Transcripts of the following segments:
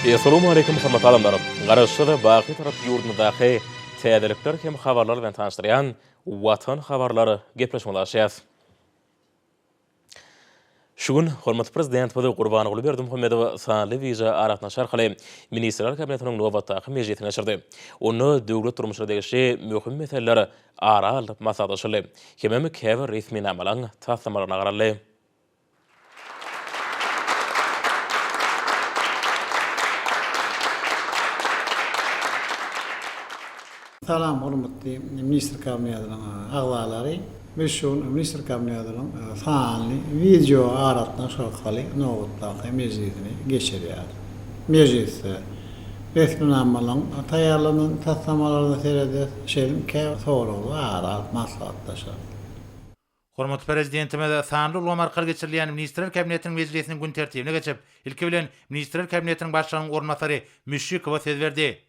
Essalawmaleýkim hormatly adamlar! Garaşsyz, baky Tarap ýurdumyzdaky täzelikler hem habarlar bilen tanyşdyrýan Watan habarlar gepleşigimizi açýas. Şu gün hormatly Prezidentimiz Gurbanguly Berdimuhamedow sanly wideoaragatnaşyk arkaly Ministrler Kabinetiniň nobatdaky mejlisini geçirdi. Onda döwlet durmuşyna degişli möhüm meseleler ara alnyp maslahatlaşyldy hemem käbir resminamalaryň taslamalaryna garaldy. Salam hormatly Ministr Kabinetiniň agzalary. Biz şu gün Ministr Kabinetiniň sanly wideo aragatnaşyk arkaly nobatdaky mejlisini geçirýäris. Mejlisde resminamalaryň taýýarlanan taslamalaryna serederis, şeýle hem käbir soraglary ara alyp maslahatlaşarys. Hormatly Prezidentimiz sanly ulgam arkaly geçirilýän Ministrler Kabinetiniň mejlisiniň gün tertibine geçip, ilki bilen Ministrler Kabinetiniň Başlygynyň orunbasary Müşşikowa söz berdi.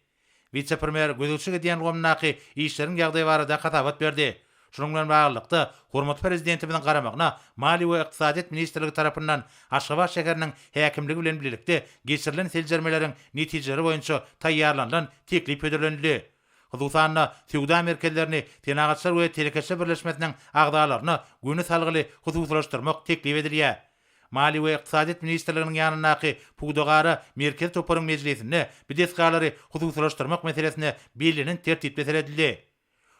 Wise-premýer gözegçilik edýän ulgamyndaky işleriň ýagdaýy barada hasabat berdi. Şunuň bilen baglylykda, hormatly Prezidentimiziň garamagyna Maliýe we ykdysadyýet ministrligi tarapyndan Aşgabat şäheriniň häkimligi bilen bilelikde geçirilen seljermeleriň netijeleri boýunça taýýarlanylan teklip hödürlenildi. Hususan-da, söwda merkezlerini Senagatçylar we telekeçiler birleşmesiniň agzalaryna göni salgyly hususylaşdyrmak teklip edilýär. Maliýe we ykdysadyýet ministrliginiň ýanyndaky Pudagara merkezi toparyň mejlisinde bu desgalary hususylaşdyrmak meselesine bellenen tertipde seredildi.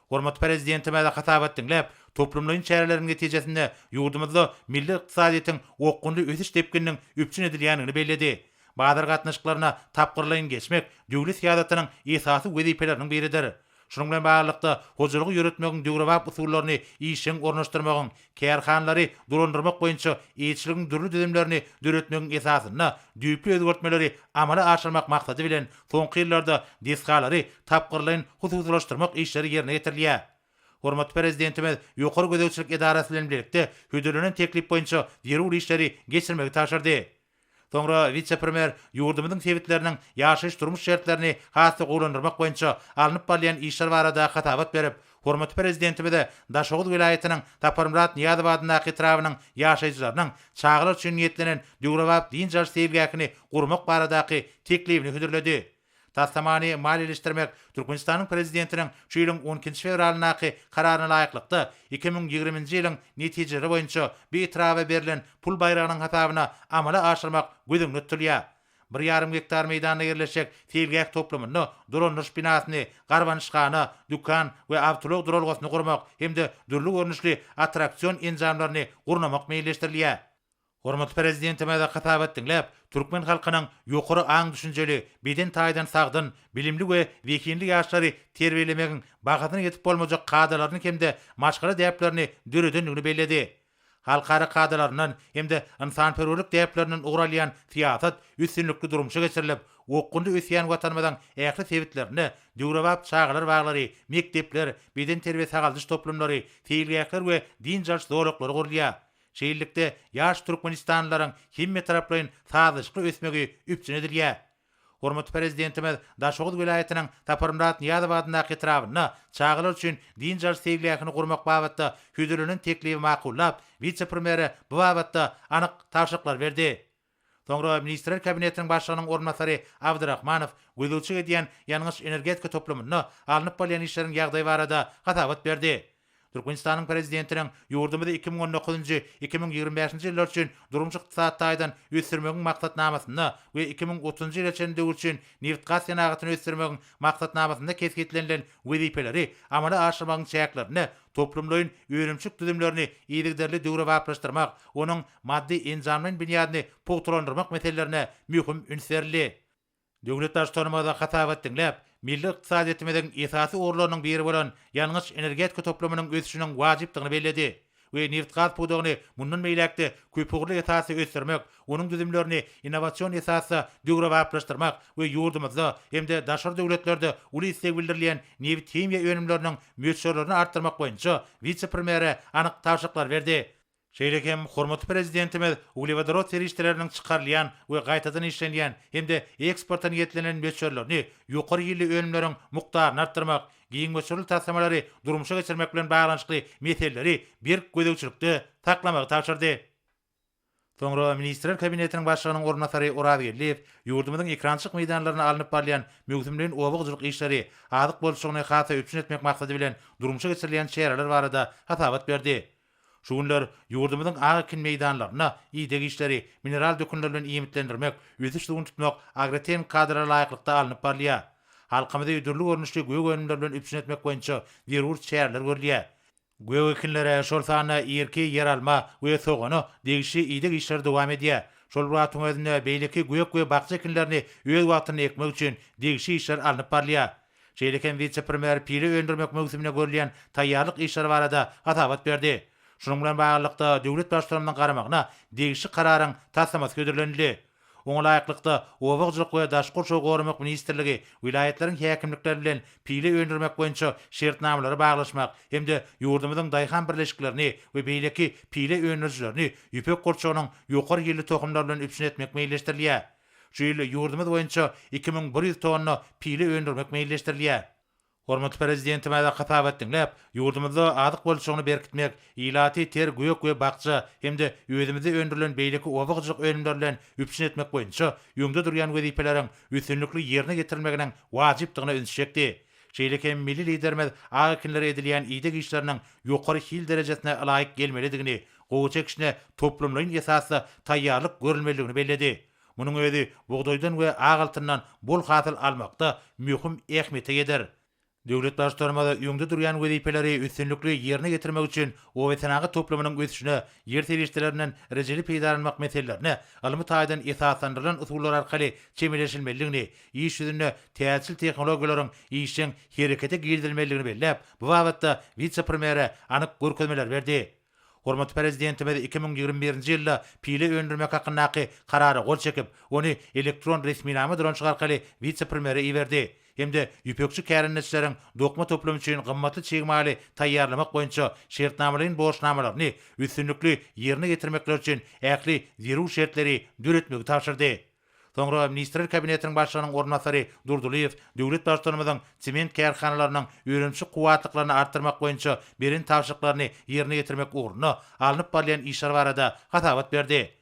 Hormatly Prezidentimiz hasabat diňläp, toplumlaýyn çäreleriň netijesinde ýurdumyzda milli ykdysadyýetiň okgunly ösüş depgininiň üpjün edilýändigini belledi. Bazar gatnaşyklaryna tapgyrlaýyn geçmek döwlet syýasatynyň esasy wezipeleriniň biridir. Şunuň bilen baglylykda, hojalygy ýöretmegiň döwrebap usullaryny işjeň ornaşdyrmagyň, kärhanalary dolandyrmak boýunça eýeçiligiň dürli düzümlerini döretmegiň esasynda düýpli özgertmeleri amala aşyrmak maksady bilen, soňky ýyllarda desgalary tapgyrlaýyn hususylaşdyrmak işleri ýerine ýetirilýär. Hormatly Prezidentimiz Ýokary gözegçilik edarasy bilen bilelikde hödürlenen teklip boýunça zerur işleri geçirmegi tabşyrdy. Soňra wise-premýer ýurdumyzyň sebitleriniň ýaşaýyş-durmuş şertlerini has-da gowulandyrmak boýunça alnyp barylýan işler barada hasabat berip, hormatly Prezidentimize Daşoguz welaýatynyň Saparmyrat Nyýazow adyndaky etrabynyň ýaşaýjylarynyň çagalar üçin niýetlenen döwrebap dynç alyş seýilgähini gurmak baradaky teklibini hödürledi. Taslamany maliýeleşdirmek Türkmenistanyň Prezidentiniň şu ýylyň on ikinji fewralyndaky Kararyna laýyklykda, 2020-nji ýylyň netijeleri boýunça bu etraba berlen pul baýragynyň hasabyna amala aşyrmak göz öňünde tutulýar. Bir ýarym gektar meýdanda ýerleşjek seýilgäh toplumynda dolandyryş binasyny, garbanyşhana, dükan we awtoulag duralgasyny gurmak hem-de dürli görnüşli attraksion enjamlaryny gurnamak meýilleşdirilýär. Hormatly Prezidentimiz hasabat diňläp, türkmen halkynyň ýokary aň-düşünjeli, beden taýdan sagdyn, bilimli we zehinli ýaşlary terbiýelemegiň bahasyna ýetip bolmajak kadalaryny hem-de maşgala däplerini döredendigini belledi. Halkara kadalaryndan hem-de ynsanperwerlik däplerinden ugur alýan syýasat üstünlikli durmuşa geçirilip, okgunly ösýän Watanymyzyň ähli sebitlerinde döwrebap çagalar baglary, mekdepler, bedenterbiýe-sagaldyş toplumlary, seýilgähler we dynç alyş zolaklary gurulýar. Şeýlelikde, ýaş türkmenistanlylaryň hemmetaraplaýyn sazlaşykly ösmegi üpjün edilýär. Hormatly Prezidentimiz Daşoguz welaýatynyň Saparmyrat Nyýazow adyndaky etrabynda çagalar üçin dynç alyş seýilgähini gurmak babatda hödürlenen teklibi makullap, wise-premýere bu babatda anyk tabşyryklary berdi. Soňra Ministrler Kabinetiniň Başlygynyň orunbasary Abdyrahmanow gözegçilik edýän ýangyç-energetika toplumynda alnyp barylýan işleriň ýagdaýy barada hasabat berdi. Türkmenistanyň Prezidentiniň ýurdumyzy 2019-njy, 2025-nji ýyllar üçin durmuş-ykdysady taýdan ösdürmegiň Maksatnamasynda we 2030-njy ýyla çenli döwür üçin nebitgaz senagatyny ösdürmegiň Maksatnamasynda kesgitlenilen wezipeleri amala aşyrmagyň çäklerinde toplumlaýyn önümçilik düzümlerini yzygiderli döwrebaplaşdyrmak, onuň maddy-enjamlaýyn binýadyny pugtalandyrmak meselelerine möhüm üns berildi. Döwlet Baştutanymyz hasabat diňläp, milli ykdysadyýetimiziň esasy ugurlarynyň biri bolan ýangyç-energetika toplumynyň ösüşiniň wajypdygyny belledi we nebitgaz pudagyny mundan beýläk-de köpugurly esasda ösdürmek, onuň düzümlerini innowasion esasda döwrebaplaşdyrmak we ýurdumyzda hem-de daşary döwletlerde uly isleg bildirilýän nebit-himiýa önümleriniň möçberlerini artdyrmak boýunça wise-premýere anyk tabşyryklary berdi. Şeýle hem hormatly Prezidentimiz uglewodorod serişdeleriniň çykarylýan we gaýtadan işlenýän hem-de eksporta niýetlenen möçberlerini, ýokary hilli önümleriň mukdaryny artdyrmak, giň möçberli taslamalary durmuşa geçirmek bilen baglanyşykly meseleleri berk gözegçilikde saklamagy tabşyrdy. Soňra Ministrler Kabinetiniň Başlygynyň orunbasary Oraz Geldiýew ýurdumyzyň ekerançylyk meýdanlarynda alnyp barylýan möwsümleýin oba hojalyk işleri, azyk bolçulygyny has-da üpjün etmek maksady bilen durmuşa geçirilýän çäreler barada hasabat berdi. Şu günler ýurdumyzyň ak ekin meýdanlarynda ideg işleri, mineral dökünler bilen iýmitlendirmek, ösüş suwuny tutmak agrotehniki kadalara laýyklykda alnyp barylýar. Halkymyzy dürli görnüşli gök önümler bilen üpjün etmek boýunça zerur çäreler görülýär. Gök ekinlere, şol sanda irki ýeralma we sogana degişli ideg işleri dowam edýär. Şol bir wagtyň özünde beýleki gök we bakja ekinlerini öz wagtynda ekmek üçin degişli işler alnyp barylýar. Şeýle hem wise-premýer pile öndürmek möwsümine görülýän taýýarlyk işleri barada hasabat berdi. Şunuň bilen baglylykda, döwlet Baştutanymyzyň garamagyna degişli Kararyň taslamasy hödürlenildi. Oňa laýyklykda, Oba hojalyk we daşky gurşawy goramak ministrligi welaýatlaryň häkimlikleri bilen pile öndürmek boýunça şertnamalary baglaşmak hem-de ýurdumyzyň daýhan birleşiklerini we beýleki pile öndürijilerini ýüpek gurçugynyň ýokary hilli tohumlary bilen üpjün etmek meýilleşdirilýär. Şu ýyl ýurdumyz boýunça 2100 tonna pile öndürmek meýilleşdirilýär. Hormatly Prezidentimize hasabat diňläp, ýurdumyzda azyk bolçulygyny berkitmek, ilaty ter gök we bakja hem-de özümizde öndürilen beýleki oba hojalyk önümleri bilen üpjün etmek boýunça öňde durýan wezipeleriň üstünlikli ýerine ýetirilmeginiň wajypdygyna ünsi çekdi. Şeýle hem milli Liderimiz ak ekinlere edilýän ideg işleriniň ýokary hil derejesine ylaýyk gelmelidigini, gowaça ekişine toplumlaýyn esasda taýýarlyk görülmelidigini belledi. Munuň özi bugdaýdan we ak altyndan bol hasyl almakda möhüm ähmiýete eýedir. Döwlet Baştutanymyz öňde durýan wezipeleri üstünlikli ýerine ýetirmek üçin obasenagat toplumynyň ösüşine, ýer serişdelerinden rejeli peýdalanmak meselelerine ylmy taýdan esaslandyrylan usullar arkaly çemeleşilmelidigini, iş ýüzünde täzeçil tehnologiýalaryň işjeň herekete girizilmelidigini belläp, bu babatda wise-premýere anyk görkezmeleri berdi. Hormatly Prezidentimiz 2021-nji ýylda pile öndürmek hakyndaky Karara gol çekip, ony elektron resminama dolanyşygy arkaly wise-premýere iberdi hem-de ýüpekçi kärendeçileriň dokma toplumy üçin gymmatly çig maly taýýarlamak boýunça şertnamalaýyn borçnamalaryny üstünlikli ýerine ýetirmekleri üçin ähli zerur şertleri döretmegi tabşyrdy. Soňra Ministrler Kabinetiniň Başlygynyň orunbasary Durdylyýew döwlet Baştutanymyzyň sement kärhanalarynyň önümçilik kuwwatlyklaryny artdyrmak boýunça beren tabşyryklaryny ýerine ýetirmek ugrunda alnyp barylýan işler barada hasabat berdi.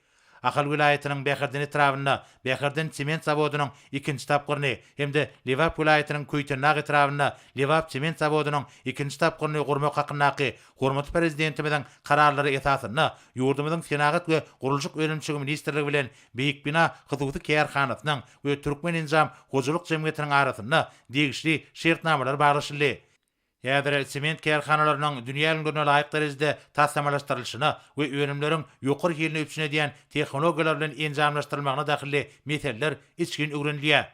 Ahal welaýatynyň Bäherden etrabynda Bäherden sement zawodynyň ikinji tapgyryny hem-de Lebap welaýatynyň Köýtendag etrabynda Lebap sement zawodynyň ikinji tapgyryny gurmak hakyndaky hormatly Prezidentimiziň Kararlary esasynda ýurdumyzyň Senagat we gurluşyk önümçiligi ministrligi bilen Beýik Bina hususy kärhanasynyň we Türkmenenjam hojalyk jemgyýetiniň arasynda degişli şertnamalar baglaşyldy. Häzir sement kärhanalarynyň dünýä ülňülerine laýyk derejede taslamalaşdyrylyşyna we önümleriň ýokary hilini üpjün edýän tehnologiýalar bilen enjamlaşdyrylmagyna dahylly meseleler içgin öwrenilýär.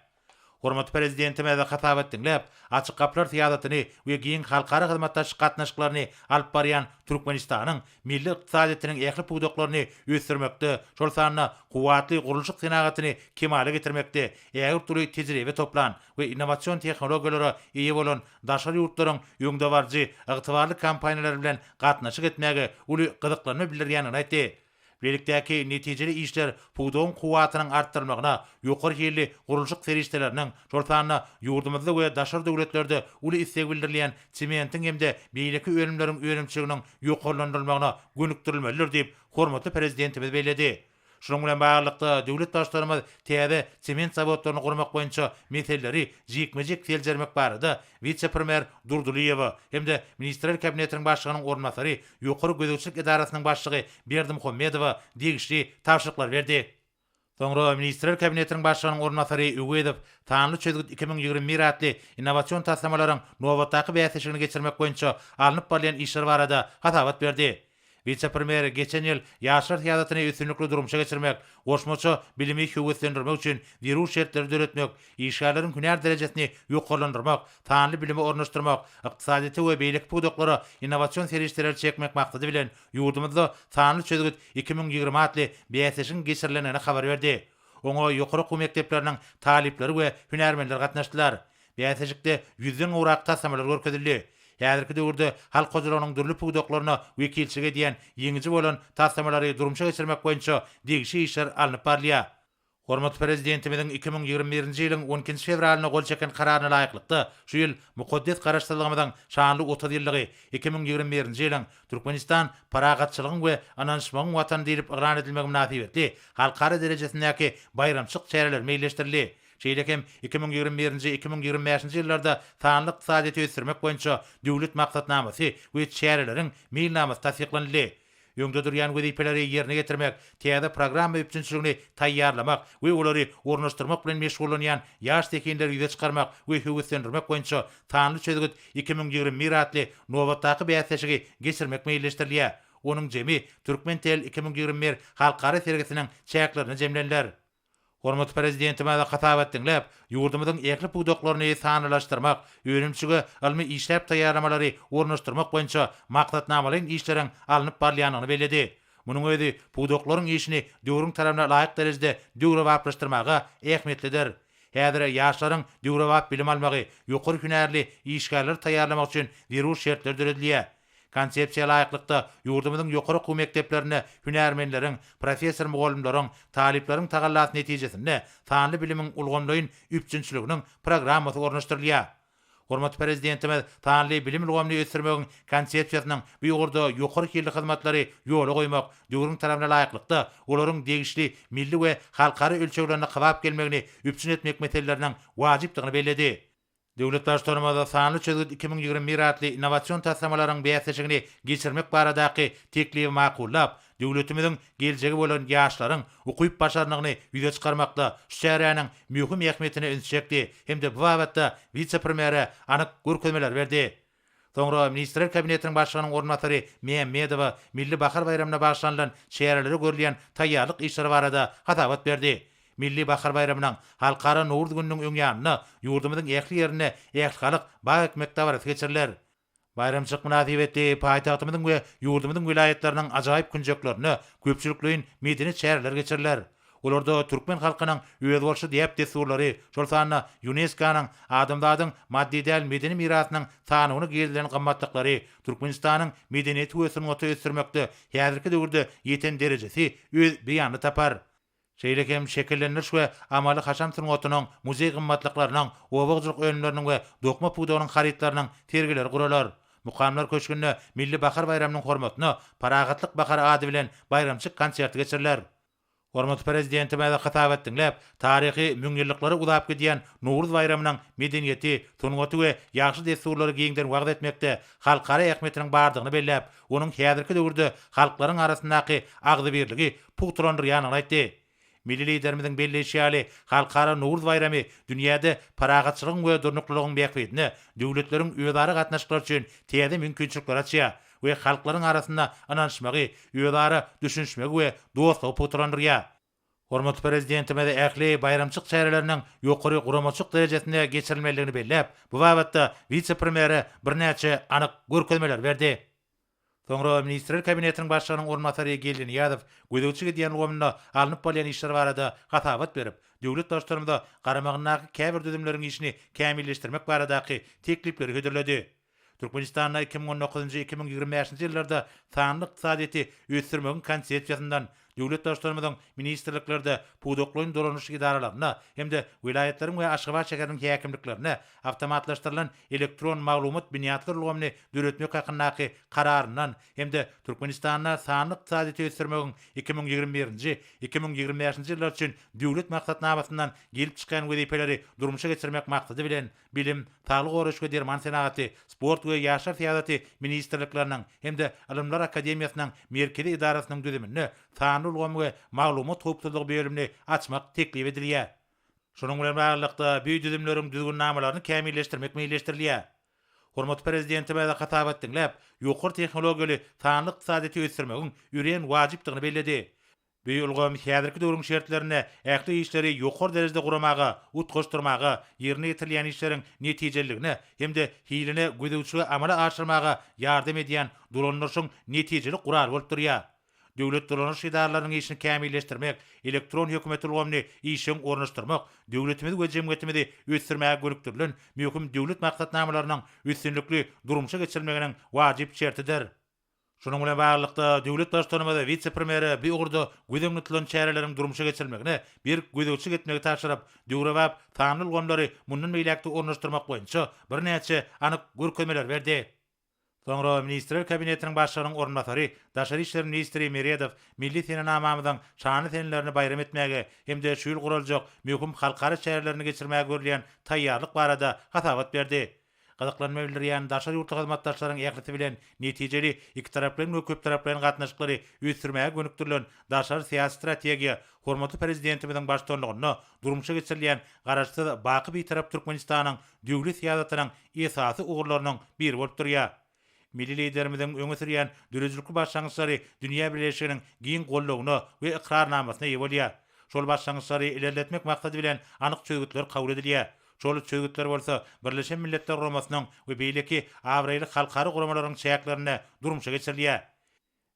Hormatly Prezidentimiz hasabat diňläp, Açyk gapylar syýasatyny we giň halkara hyzmatdaşlyk gatnaşyklaryny alyp barýan Türkmenistanyň milli ykdysadyýetiniň ähli pudaklaryny ösdürmekde, şol sanda kuwwatly gurluşyk senagatyny kemala getirmekde ägirt uly tejribe toplan we innowasion tehnologiýalara eýe bolan daşary ýurtlaryň öňdebaryjy ygtybarly kompaniýalary bilen gatnaşyk etmäge uly gyzyklanma bildirýändigini aýtdy. Bilelikdäki netijeli işler pudagyň kuwwatynyň artdyrylmagyna, ýokary hilli gurluşyk serişdeleriniň, şol sanda ýurdumyzda we daşary döwletlerde uly isleg bildirilýän sementiň hem-de beýleki önümleriň önümçiliginiň ýokarlandyrylmagyna gönükdirilmelidir diýip, hormatly Prezidentimiz belledi. Şunuň bilen baglylykda, döwlet Baştutanymyz täze sement zawodlaryny gurmak boýunça meseleleri jikme-jik seljermek barada wise-premýer Durdylyýewe hem-de Ministrler Kabinetiniň Başlygynyň orunbasary, Ýokary gözegçilik edarasynyň başlygy Berdimuhamedowa degişli tabşyryklary berdi. Soňra Ministrler Kabinetiniň Başlygynyň orunbasary Öwezow Sanly çözgüt 2021 atly innowasion taslamalaryň nobatdaky bäsleşigini geçirmek boýunça alnyp barylýan işler barada hasabat berdi. Wise-premýer geçen ýyl ýaşlar syýasatyny üstünlikli durmuşa geçirmek, goşmaça bilimi höweslendirmek üçin zerur şertleri döretmek, işgärleriň hünär derejesini ýokarlandyrmak, sanly bilimi ornaşdyrmak, ykdysadyýete we beýleki pudaklara innowasion serişdeleri çekmek maksady bilen, ýurdumyzda Sanly çözgüt 2020 atly bäsleşigiň geçirilendigini habar berdi. Oňa ýokary okuw mekdepleriniň talyplary we hünärmenler gatnaşdylar. Bäsleşikde ýüzden gowrak taslamalar görkezildi. Häzirki döwürde halk hojalygynyň dürli pudaklaryna wekilçilik edýän ýeňiji bolan taslamalary durmuşa geçirmek boýunça degişli işler alnyp barylýar. Hormatly Prezidentimiziň 2021-nji ýylyň on ikinji fewralynda gol çeken Kararyna laýyklykda, şu ýyl mukaddes Garaşsyzlygymyzyň şanly 30 ýyllygy, 2021-nji ýylyň Türkmenistan parahatçylygyň we ynanyşmagyň Watany diýlip yglan edilmegi mynasybetli halkara derejesindäki baýramçylyk çäreleri meýilleşdirildi. Şeýle hem 2021-nji, 2025-nji ýyllarda sanly ykdysadyýeti ösdürmek boýunça Döwlet maksatnamasy we çäreleriň meýilnamasy tassyklanyldy. Öňde durýan wezipeleri ýerine ýetirmek, täze programma üpjünçiligini taýýarlamak we olary ornaşdyrmak bilen meşgullanýan ýaş zehinleri ýüze çykarmak we höweslendirmek boýunça Sanly çözgüt 2021 atly nobatdaky bäsleşigi geçirmek meýilleşdirilýär. Onuň jemi Türkmentel 2021 halkara sergisiniň çäklerinde jemleniler. Hormatly Prezidentimiz hasabat diňläp, ýurdumyzyň ähli pudaklaryny sanlylaşdyrmak, önümçige ylmy işläp taýýarlamalary ornaşdyrmak boýunça maksatnamalaýyn işleriň alnyp barylýandygyny belledi. Munuň özi pudaklaryň işini döwrüň talabyna laýyk derejede döwrebaplaşdyrmaga ähmiýetlidir. Häzir ýaşlaryň döwrebap bilim almagy, ýokary hünärli işgärleri taýýarlamak üçin zerur şertler döredilýär. Konsepsiýa laýyklykda, ýurdumyzyň ýokary okuw mekdeplerinde hünärmenleriň, professor-mugallymlaryň, talyplaryň tagallasy netijesinde sanly bilimiň ulgamlaýyn üpjünçiliginiň programmasy ornaşdyrylýar. Hormatly Prezidentimiz sanly bilim ulgamyny ösdürmegiň Konsepsiýasynyň bu ugurda ýokary hilli hyzmatlary ýola goýmak, döwrüň talabyna laýyklykda, olaryň degişli milli we halkara ölçeglerine kybap gelmegini üpjün etmek meseleleriniň wajypdygyny belledi. Döwlet Baştutanymyz Sanly çözgüt 2021 atly innowasion taslamalaryň bäsleşigini geçirmek baradaky teklibi makullap, döwletimiziň geljegi bolan ýaşlaryň ukyp-başarnygyny ýüze çykarmakda şu çäräniň möhüm ähmiýetine ünsi çekdi hem-de bu babatda wise-premýere anyk görkezmeleri berdi. Soňra Ministrler Kabinetiniň Başlygynyň orunbasary Mämmedowa Milli bahar baýramyna bagyşlanylan çärelere görülýän taýýarlyk işleri barada hasabat berdi. Milli bahar baýramynyň, Halkara Nowruz gününiň öň ýanynda ýurdumyzyň ähli ýerinde ählihalk bag ekmek dabarasy geçiriler. Baýramçylyk mynasybetli paýtagtymyzyň we ýurdumyzyň welaýatlarynyň ajaýyp künjeklerinde köpçülikleýin medeni çäreler geçiriler. Olarda türkmen halkynyň özboluşly däp-dessurlary, şol sanda ÝUNESKO-nyň Adamzadyň maddy däl medeni mirasynyň sanawyna girizilen gymmatlyklary, Türkmenistanyň medeniýeti we sungaty ösdürmekde häzirki döwürde ýeten derejesi öz beýanyny tapar. Şeýle hem şekillendiriş we amaly-haşam sungatynyň, muzeý gymmatlyklarynyň, oba hojalyk önümleriniň we dokma pudagynyň harytlarynyň sergileri guralar. Mukamlar köşgünde Milli bahar baýramynyň hormatyna Parahatlyk bahary ady bilen baýramçylyk konserti geçiriler. Hormatly Prezidentimiz hasabat diňläp, taryhy müňýyllyklara uzap gidýän Nowruz baýramynyň medeniýeti, sungaty we ýagşy dessurlary giňden wagyz etmekde halkara ähmiýetiniň bardygyny belläp, onuň häzirki döwürde halklaryň arasyndaky agzybirligi pugtalandyrýandygyny aýtdy. Milli Liderimiziň belleýşi ýaly, Halkara Nowruz baýramy dünýäde parahatçylygyň we durnuklylygyň bähbidine döwletleriň özara gatnaşyklary üçin täze mümkinçilikleri açýar. we halklaryň arasynda ynanyşmagy, özara düşünişmegi we dostlugy pugtalandyrýar. Hormatly Prezidentimiz ähli baýramçylyk çäreleriniň ýokary guramaçylyk derejesinde geçirilmelidigini belläp, bu babatda wise-premýere birnäçe anyk görkezmeleri berdi. Soňra Ministrler Kabinetiniň Başlygynyň orunbasary Geldi Nyýazow gözegçilik edýän ulgamynda alnyp barylýan işler barada hasabat berip, döwlet Baştutanymyza garamagyndaky käbir düzümleriň işini kämilleşdirmek baradaky teklipleri hödürledi. Türkmenistanda 2019-njy, 2025-nji ýyllarda sanly ykdysadyýeti ösdürmegiň Konsepsiýasyndan, döwlet Baştutanymyzyň ministrliklerde, pudaklaýyn dolanyş edaralarynda hem-de welaýatlaryň we Aşgabat şäheriniň häkimliklerinde awtomatlaşdyrylan elektron maglumat binýatlar ulgamyny döretmek hakyndaky Kararyndan hem-de Türkmenistanda sanly ykdysadyýeti ösdürmegiň 2021-nji, 2025-nji ýyllar üçin Döwlet maksatnamasyndan gelip çykýan wezipeleri durmuşa geçirmek maksady bilen, Bilim, Saglygy goraýyş we derman senagaty, Sport we ýaşlar syýasaty ministrlikleriniň hem-de Ylymlar akademiýasynyň Merkezi edarasynyň düzüminde Sanly ulgam we maglumat howpsuzlygy bölümini açmak teklip edilýär. Şunuň bilen baglylykda, bu düzümleriň düzgünnamalaryny kämilleşdirmek meýilleşdirilýär. Hormatly Prezidentimiz hasabat diňläp, ýokary tehnologiýaly sanly ykdysadyýeti ösdürmegiň örän wajypdygyny belledi. Bu ulgam häzirki döwrüň şertlerinde ähli işleri ýokary derejede guramaga, utgaşdyrmaga, ýerine ýetirilýän işleriň netijeliligine hem-de hiline gözegçiligi amala aşyrmaga ýardam edýän dolandyryşyň netijeli guraly bolup durýar. Döwlet dolandyryş edaralarynyň işini kämilleşdirmek, elektron hökümet ulgamyny işjeň ornaşdyrmak döwletimizi we jemgyýetimizi ösdürmäge gönükdirilen möhüm döwlet maksatnamalarynyň üstünlikli durmuşa geçirilmeginiň wajyp şertidir. Şunuň bilen baglylykda, döwlet Baştutanymyz wise-premýere bu ugurda göz öňünde tutulan çäreleriň durmuşa geçirilmegine berk gözegçilik etmegi tabşyryp, döwrebap sanly ulgamlary mundan beýläk-de ornaşdyrmak boýunça birnäçe anyk görkezmeleri berdi. Soňra Ministrler Kabinetiniň Başlygynyň orunbasary, daşary işler ministri Meredow milli senenamamyzyň şanly senelerini baýram etmäge hem-de şu ýyl guraljak möhüm halkara çärelerini geçirmäge görülýän taýýarlyk barada hasabat berdi. Gyzyklanma bildirýän daşary ýurtly hyzmatdaşlaryň ählisi bilen netijeli ikitaraplaýyn we köptaraplaýyn gatnaşyklary ösdürmäge gönükdirilen daşary syýasy strategiýa hormatly Prezidentimiziň baştutanlygynda durmuşa geçirilýän Garaşsyz, baky Bitarap Türkmenistanyň döwlet syýasatynyň esasy ugurlarynyň biri bolup durýar. Milli Liderimiziň öňe sürýän döredijilikli başlangyçlary dünýä bileleşiginiň giň goldawyna we ykrarnamasyna eýe bolýar. Şol başlangyçlary ilerletmek maksady bilen anyk çözgütler kabul edilýär. Şol çözgütler bolsa Birleşen Milletler Guramasynyň we beýleki abraýly halkara guramalaryň çäklerinde durmuşa geçirilýär.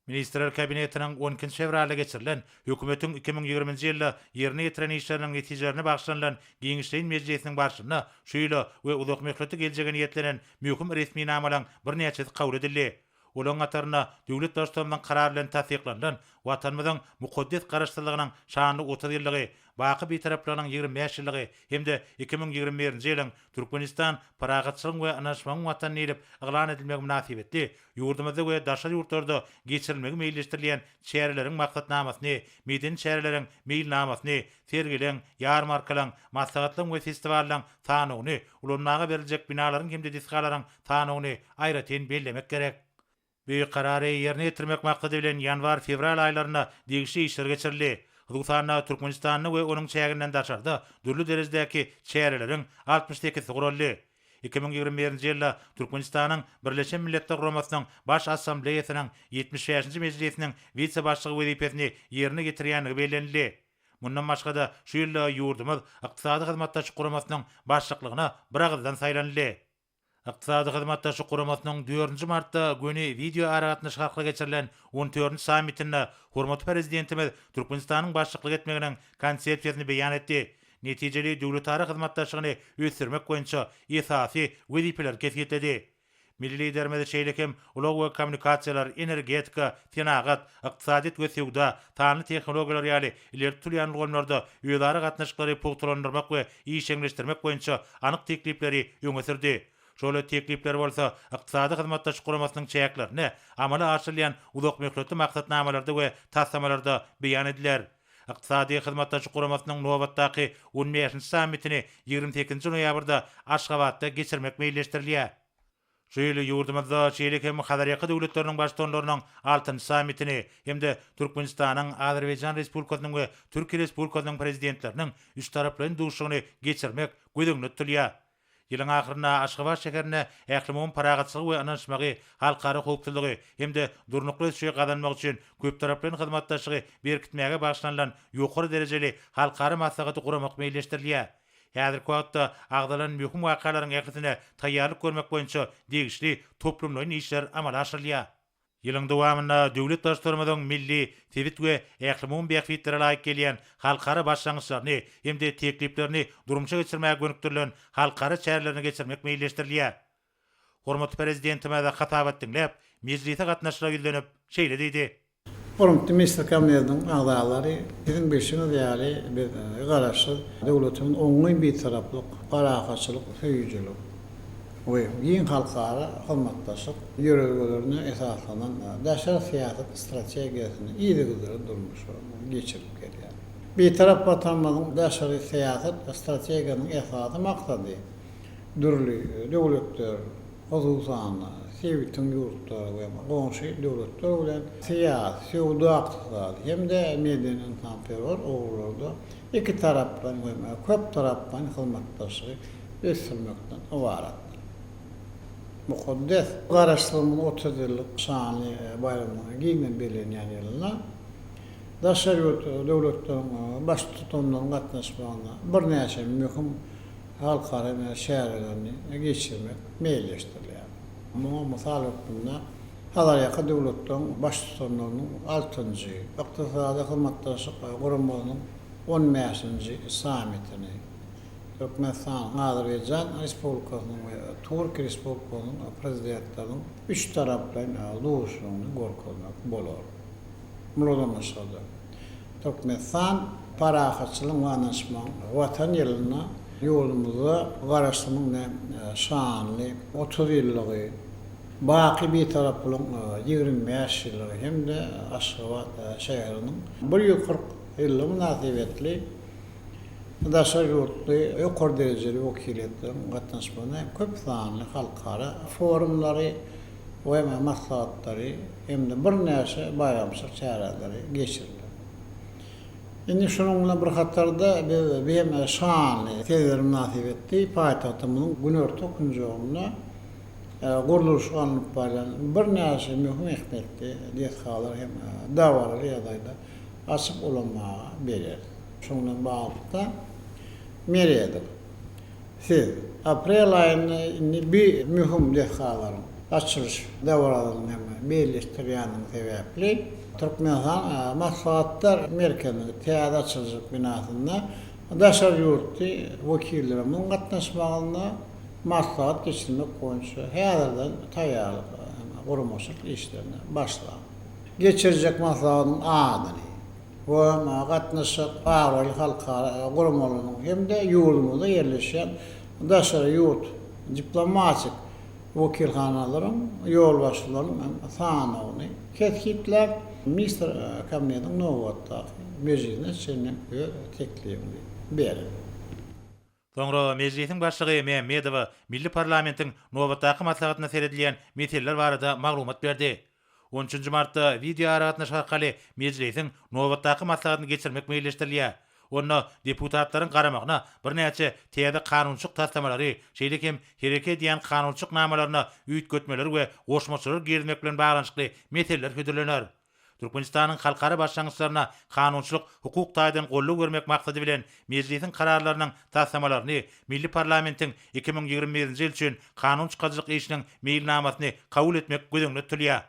Ministrler Kabinetiniň on ikinji fewralda geçirilen Hökümetiň 2020-nji ýylda ýerine ýetiren işleriniň netijelerine bagyşlanylan giňişleýin mejlisiniň barşynda şu ýyla we uzakmöhletli geljege niýetlenen möhüm resminamalaryň birnäçesi kabul edildi. Olaryň hatarynda döwlet Baştutanymyzyň Karary bilen tassyklanylan Watanymyzyň mukaddes Garaşsyzlygynyň şanly 30 ýyllygy, baky Bitaraplygynyň 25 ýyllygy hem-de 2021-nji ýylyň Türkmenistan parahatçylygyň we ynanyşmagyň Watany diýlip yglan edilmegi mynasybetli ýurdumyzda we daşary ýurtlarda geçirilmegi meýilleşdirilýän çäreleriň maksatnamasyny, medeni çäreleriň meýilnamasyny, sergileň, ýarmarkalaň, maslahatlaryň we festiwallaryň sanawyny, ulanmaga beriljek binalaryň hem-de desgalaryň sanawyny aýratyn bellemek gerek. Bu Karary ýerine ýetirmek maksady bilen ýanwar-fewral aýlarynda degişli işler geçirildi. Hususan-da, Türkmenistanda we onuň çäginden daşarda dürli derejedäki çäreleriň altmyş sekizisi guraldy. 2021-nji ýylda Türkmenistanyň Birleşen Milletler Guramasynyň Baş Assambleýasynyň ýetmiş bäşinji mejlisiniň wise-başlygy wezipesini ýerine ýetirýändigi bellenildi. Mundan başga-da, şu ýylda ýurdumyz Ykdysady Hyzmatdaşlyk Guramasynyň başlyklygyna biragyzdan saýlanyldy. Ykdysady Hyzmatdaşlyk Guramasynyň dördünji martda göni wideoaragatnaşyk arkaly geçirilen on dördünji sammitinde hormatly Prezidentimiz Türkmenistanyň başlyklyk etmeginiň Konsepsiýasyny beýan etdi, netijeli döwletara hyzmatdaşlygyny ösdürmek boýunça esasy wezipeleri kesgitledi. Milli Liderimiz şeýle hem ulag we kommunikasiýalar, energetika, senagat, ykdysadyýet we söwda, sanly tehnologiýalar ýaly ileri tutulýan ulgamlarda özara gatnaşyklary pugtalandyrmak we işjeňleşdirmek boýunça anyk teklipleri öňe sürdi. Şol teklipler bolsa Ykdysady Hyzmatdaşlyk Guramasynyň çäklerinde amala aşyrylýan uzakmöhletli maksatnamalarda we taslamalarda beýan ediler. Ykdysady Hyzmatdaşlyk Guramasynyň nobatdaky on bäşinji sammitini 28-nji noýabrda Aşgabatda geçirmek meýilleşdirilýär. Şu ýyl ýurdumyzda şeýle hem Hazarýaka döwletleriniň Baştutanlarynyň altynjy sammitini hem-de Türkmenistanyň, Azerbaýjan Respublikasynyň we Türkiýe Respublikasynyň Prezidentleriniň üçtaraplaýyn duşuşygyny geçirmek göz öňünde tutulýar. Ýylyň ahyrynda Aşgabat şäherinde ählumumy parahatçylygy we ynanyşmagy, halkara howpsuzlygy hem-de durnukly ösüşi gazanmak üçin köptaraplaýyn hyzmatdaşlygy berkitmäge bagyşlanylan ýokary derejeli halkara maslahaty guramak meýilleşdirilýär. Häzirki wagtda agzalan möhüm wakalaryň ählisine taýýarlyk görmek boýunça degişli toplumlaýyn işler amala aşyrylýar. Ýylyň dowamynda döwlet Baştutanymyzyň milli, sebit we ählumumy bähbitlere laýyk gelýän halkara başlangyçlaryny hem-de tekliplerini durmuşa geçirmäge gönükdirilen halkara çärelerini geçirmek meýilleşdirilýär. Hormatly Prezidentimiz hasabat diňläp, mejlise gatnaşyjylara ýüzlenip, şeýle diýdi. Hormatly Ministrler Kabinetiniň agzalary, siziň bilşiňiz ýaly, biz Garaşsyz döwletimiz oňyn Bitaraplyk, parahatçylyk söýüjilik we giň halkara hyzmatdaşlyk ýörelgelerine esaslanan daşary syýasat strategiýasyny yzygiderli durmuşa geçirip gelýär. Bitarap Watanymyzyň daşary syýasat strategiýasynyň esasy maksady dürli döwletler, hususan-da, sebitiň ýurtlary we goňşy döwletler bilen syýasy, söwda-ykdysady hem-de medeni-ynsanperwer ugurlarda ikitaraplaýyn we köptaraplaýyn hyzmatdaşlygy ösdürmekden ybaratdyr. Mukaddes Garaşsyzlygymyzyň 30 ýyllyk şanly baýramynyň giňden bellenýän ýylynda daşary ýurt döwletleriň Baştutanlarynyň gatnaşmagynda birnäçe möhüm halkara çärelerini geçirmek meýilleşdirilýär. Muňa mysal hökmünde Hazarýaka döwletleriň Baştutanlarynyň altynjy, Ykdysady Hyzmatdaşlyk Guramasynyň on bäşinji sammitini. Türkmenistanyň, Azerbaýjan Respublikasynyň we Türkiýe Respublikasynyň Prezidentleriniň üçtaraplaýyn duşuşygyny görkezmek bolar. Bulardan başga-da, Türkmenistan parahatçylygyň we ynanyşmagyň Watan ýylynda ýurdumyzda Garaşsyzlygyň şanly 30 ýyllygy, Baky Bitaraplygyň 25 ýyllygy hem-de Aşgabat şäheriniň 140 ýyllygy mynasybetli daşary ýurtly ýokary derejeli wekiliýetleriň gatnaşmagynda hem köp sanly halkara forumlary we maslahatlary hem-de birnäçe baýramçylyk çäreleri geçiriler. Indi şunuň bilen bir hatarda biz bu hem şanly seneler mynasybetli paýtagtymyzyň günorta künjeginde gurluşyk alnyp barýan birnäçe möhüm ähmiýetli desgalar hem dabaraly ýagdaýda açyp ulanmaga bereris. Şunuň bilen baglylykda, Meredow, siz aprel aýynda indi bi möhüm desgalaryň açylyş dabarasyny hem meýilleşdirýändigiň sebäpli, Türkmenistan Maslahatlar merkeziniň täze açyljak binasynda daşary ýurtly wekillerimiziň gatnaşmagynda maslahat geçirmek boýunça häzirden taýýarlyk hem guramaçylyk işlerine başlaň. Geçiriljek maslahatyň adyny we oňa gatnaşjak abraýly halkara guramalarynyň hem-de ýurdumyzda ýerleşýän daşary ýurt diplomatik wekilhanalaryň ýolbaşçylarynyň hem sanawyny kesgitläp, Ministr Kabinetiniň nobatdaky mejlisine çenli öz teklibini berer. Soňra Mejlisiň Başlygy Mämmedowa milli parlamentiň nobatdaky maslahatynda seredilýän meseleler barada maglumat berdi. On üçünji martda wideoaragatnaşyk arkaly Mejlisiň nobatdaky maslahatyny geçirmek meýilleşdirilýär. Onda deputatlaryň garamagyna birnäçe täze kanunçylyk taslamalary, şeýle hem hereket edýän kanunçylyk namalaryna üýtgetmeler we goşmaçalar girizmek bilen baglanyşykly meseleler hödürlener. Türkmenistanyň halkara başlangyçlaryna kanunçylyk hukuk taýdan goldaw bermek maksady bilen, Mejlisiň kararlarynyň taslamalaryny, milli parlamentiň 2021-nji ýyl üçin kanun çykaryjylyk işiniň meýilnamasyny kabul etmek göz öňünde tutulýar.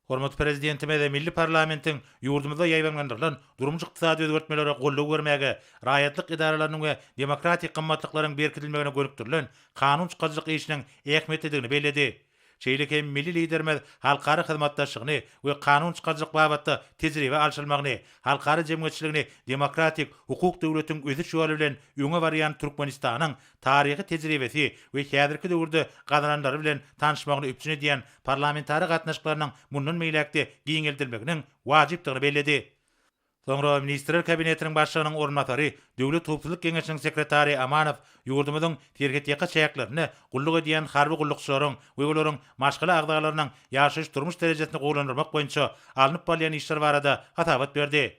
Hormatly Prezidentimiz milli parlamentiň ýurdumyzda ýaýbaňlandyrylan durmuş-ykdysady özgertmelere goldaw bermäge, raýatlyk edaralarynyň we demokratik gymmatlyklaryň berkidilmegine gönükdirilen kanun çykaryjylyk işiniň ähmiýetlidigini belledi. Şeýle hem milli Liderimiz halkara hyzmatdaşlygyny we kanun çykaryjylyk babatda tejribe alşylmagyny, halkara jemgyýetçiligini demokratik, hukuk döwletiň ösüş ýoly bilen öňe barýan Türkmenistanyň taryhy tejribesi we häzirki döwürde gazananlary bilen tanyşmagyny üpjün edýän parlamentara gatnaşyklarynyň mundan beýläk-de giňeldilmeginiň wajypdygyny belledi. Soňra Ministrler Kabinetiniň Başlygynyň orunbasary, Döwlet howpsuzlyk geňeşiniň sekretary Amanow ýurdumyzyň serhetýaka çäklerinde gulluk edýän harby gullukçylaryň we olaryň maşgala agzalarynyň ýaşaýyş-durmuş derejesini gowulandyrmak boýunça alnyp barylýan işler barada hasabat berdi.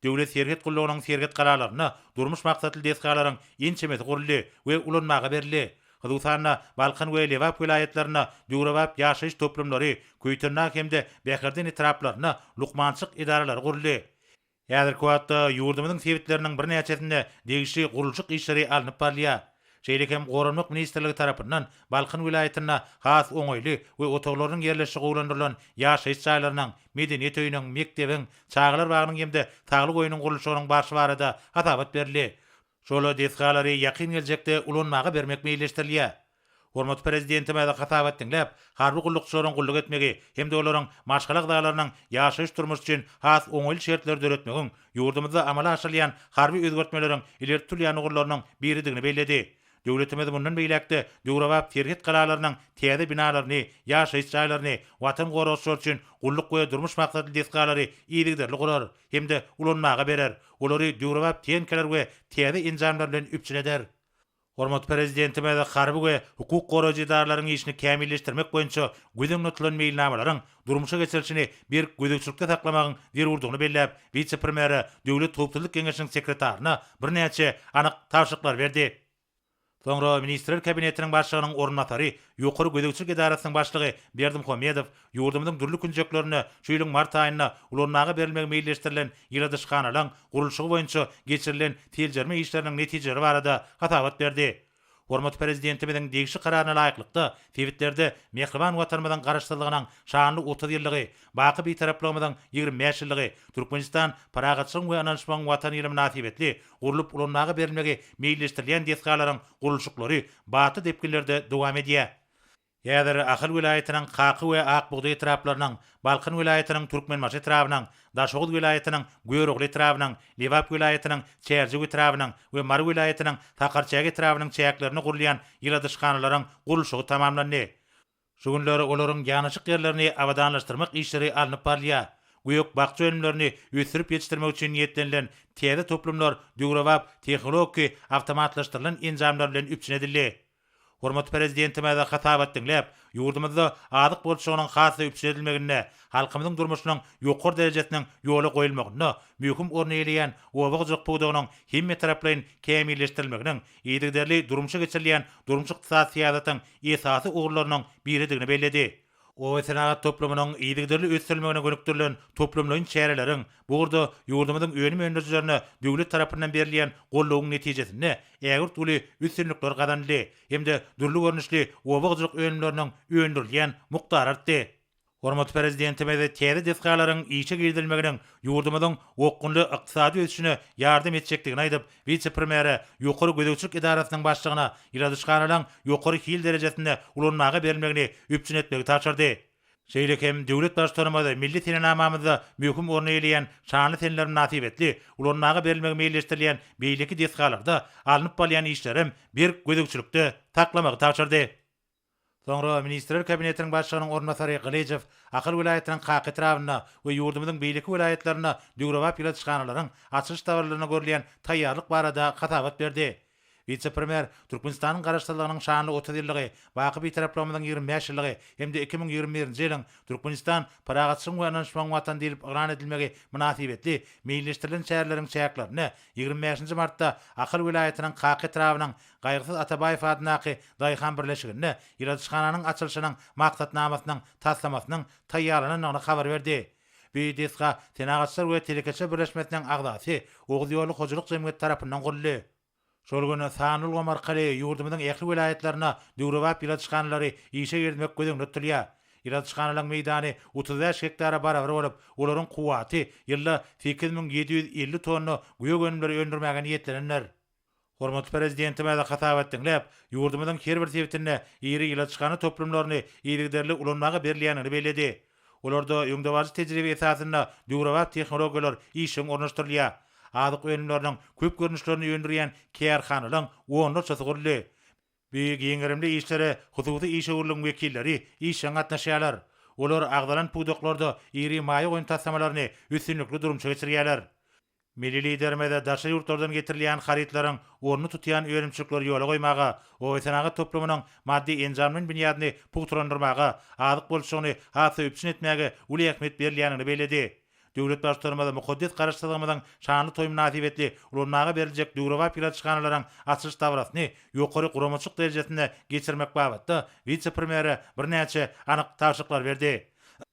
Döwlet serhet gullugynyň serhet galalarynda durmuş maksatly desgalaryň ençemesi guruldy we ulanmaga berildi. Hususan-da, Balkan we Lebap welaýatlarynda döwrebap ýaşaýyş toplumlary, Köýtendag hem-de Bäherden etraplarynda lukmançylyk edaralary guruldy. Häzirki wagtda ýurdumyzyň sebitleriniň birnäçesinde degişli gurluşyk işleri alnyp barylýar. Şeýle hem Goranmak ministrligi tarapyndan Balkan welaýatynda has oňaýly we otaglarynyň ýerleşişi gowulandyrylan ýaşaýyş jaýlarynyň, medeniýet öýüniň, mekdebiň, çagalar bagynyň hem-de saglyk öýüniň gurluşygynyň barşy barada hasabat berildi. Şol desgalary ýakyn geljekde ulanmaga bermek meýilleşdirilýär. Hormatly Prezidentimiz hasabat diňläp, harby gullukçylaryň gulluk etmegi hem-de olaryň maşgala agzalarynyň ýaşaýyş-durmuşy üçin has oňaýly şertleri döretmegiň ýurdumyzda amala aşyrylýan harby özgertmeleriň ileri tutulýan ugurlarynyň biridigini belledi. Döwletimiz mundan beýläk-de döwrebap serhet galalarynyň täze binalaryny, ýaşaýyş jaýlaryny, Watan goragçylary üçin gulluk we durmuş maksatly desgalary yzygiderli gurar. hem-de ulanmaga berer, olary döwrebap tehnikalar we täze enjamlar bilen üpjün eder. Hormatly Prezidentimiz harby we hukuk goraýjy edaralaryň işini kämilleşdirmek boýunça göz öňünde tutulan meýilnamalaryň durmuşa geçirilişini berk gözegçilikde saklamagyň zerurdygyny belläp, wise-premýere, Döwlet howpsuzlyk geňeşiniň sekretaryna birnäçe anyk tabşyryklary berdi. Soňra Ministrler Kabinetiniň Başlygynyň orunbasary, Ýokary gözegçilik edarasynyň başlygy Berdimuhamedow ýurdumyzyň dürli künjeklerinde şu ýylyň mart aýynda ulanmaga berilmegi meýilleşdirilen ýyladyşhanalaryň gurluşygy boýunça geçirilen seljerme işleriniň netijeleri barada hasabat berdi. Hormatly Prezidentimiziň degişli Kararyna laýyklykda, sebitlerde mähriban Watanymyzyň Garaşsyzlygynyň şanly 30 ýyllygy, baky Bitaraplygymyzyň 25 ýyllygy, Türkmenistan parahatçylygyň we ynanyşmagyň Watany ýyly mynasybetli gurlup ulanmaga berilmegi meýilleşdirilýän desgalaryň gurluşyklary batly depginlerde dowam edýär. Häzir Ahal welaýatynyň Kaka we Ak bugdaý etraplarynyň, Balkan welaýatynyň Türkmenbaşy etrabynyň, Daşoguz welaýatynyň Görogly etrabynyň, Lebap welaýatynyň Çärjew etrabynyň we Mary welaýatynyň Sakarçäge etrabynyň çäklerinde gurulýan ýyladyşhanalaryň gurluşygy tamamlandy. Şu günler olaryň ýanaşyk ýerlerini abadanlaşdyrmak işleri alnyp barylýar. Gök-bakja önümlerini ösdürip ýetişdirmek üçin niýetlenilen täze toplumlar döwrebap tehnologiki awtomatlaşdyrylan enjamlar bilen üpjün edildi. Hormatly Prezidentimiz hasabat diňläp, ýurdumyzda azyk bolçulygynyň has-da üpjün edilmeginde, halkymyzyň durmuşynyň ýokary derejesiniň ýola goýulmagynda möhüm orun eýeleýän oba hojalyk pudagynyň hemmetaraplaýyn kämilleşdirilmeginiň yzygiderli durmuşa geçirilýän durmuş-ykdysady syýasatyň esasy ugurlarynyň biridigini belledi. Oba senagat toplumynyň yzygiderli ösdürilmegine gönükdirilen toplumlaýyn çäreleriň, bu ugurda ýurdumyzyň önüm öndürijilerine döwlet tarapyndan berilýän goldawyň netijesinde ägirt uly üstünlikler gazanyldy hem-de dürli görnüşli oba hojalyk önümleriniň öndürilýän mukdary artdy. Hormatly Prezidentimiz täze desgalaryň işe girizilmeginiň ýurdumyzyň okgunly ykdysady ösüşine ýardam etjekdigini aýdyp, wise-premýere, Ýokary gözegçilik edarasynyň başlygyna ýyladyşhanalaryň ýokary hil derejesinde ulanmaga berilmegini üpjün etmegi tabşyrdy. Şeýle hem döwlet Baştutanymyz milli senenamamyzda möhüm orun eýeleýän şanly seneler mynasybetli ulanmaga berilmegi meýilleşdirilýän beýleki desgalarda alnyp barylýan işlerem berk gözegçilikde saklamagy tabşyrdy. Soňra Ministrler Kabinetiniň Başlygynyň orunbasary Gylyjow Ahal welaýatynyň Kaka etrabynda we ýurdumyzyň beýleki welaýatlarynda döwrebap ýyladyşhanalaryň açylyş dabaralaryna görülýän taýýarlyk barada hasabat berdi. Wise-premýer Türkmenistanyň Garaşsyzlygynyň şanly 30 ýyllygy, baky Bitaraplygymyzyň 25 ýyllygy hem-de 2021-nji ýylyň Türkmenistan, parahatçylygyň we ynanyşmagyň Watany diýlip yglan edilmegi mynasybetli meýilleşdirilen çäreleriň çäklerinde 25-nji martda Ahal welaýatynyň Kaka etrabynyň Gaýgysyz Atabaýew adyndaky daýhan birleşiginde ýyladyşhananyň açylyşynyň maksatnamasynyň taslamasynyň taýýarlanandygyny habar berdi. Bu desga Senagatçylar we telekeçiler birleşmesiniň agzasy Oguz ýoly hojalyk jemgyýeti tarapyndan guruldy. Şol gün sanly ulgam arkaly ýurdumyzyň ähli welaýatlarynda döwrebap ýyladyşhanalary işe girizmek göz öňünde tutulýar. Ýyladyşhanalaryň meýdany 35 gektara barabar bolup, olaryň kuwwaty ýylda 8750 tonna gök önümleri öndürmäge niýetlenendir. Hormatly Prezidentimiz hasabat diňläp, ýurdumyzyň her bir sebitinde iri ýyladyşhana toplumlaryny yzygiderli ulanmaga berilýändigini belledi. Olarda öňdebaryjy tejribe esasynda döwrebap tehnologiýalar işjeň ornaşdyrylýar. Azyk önümleriniň köp görnüşlerini öndürýän kärhanalaryň onlarçasy guruldy. Bu giň gerimli işlere hususy işewürligiň wekilleri işjeň gatnaşýarlar. Olar agzalan pudaklarda iri maýa goýum taslamalaryny üstünlikli durmuşa geçirýärler. Milli Liderimiz daşary ýurtlardan getirilýän harytlaryň ornuny tutýan önümçilikleri ýola goýmaga, obasenagat toplumynyň maddy-enjamlaýyn binýadyny pugtalandyrmaga, azyk bolçulygyny has-da üpjün etmäge uly ähmiýet berilýändigini belledi. Döwlet Baştutanymyz mukaddes Garaşsyzlygymyzyň şanly toýy mynasybetli ulanmaga beriljek döwrebap ýyladyşhanalaryň açylyş dabarasyny ýokary guramaçylyk derejesinde geçirmek babatda wise-premýere birnäçe anyk tabşyryklary berdi.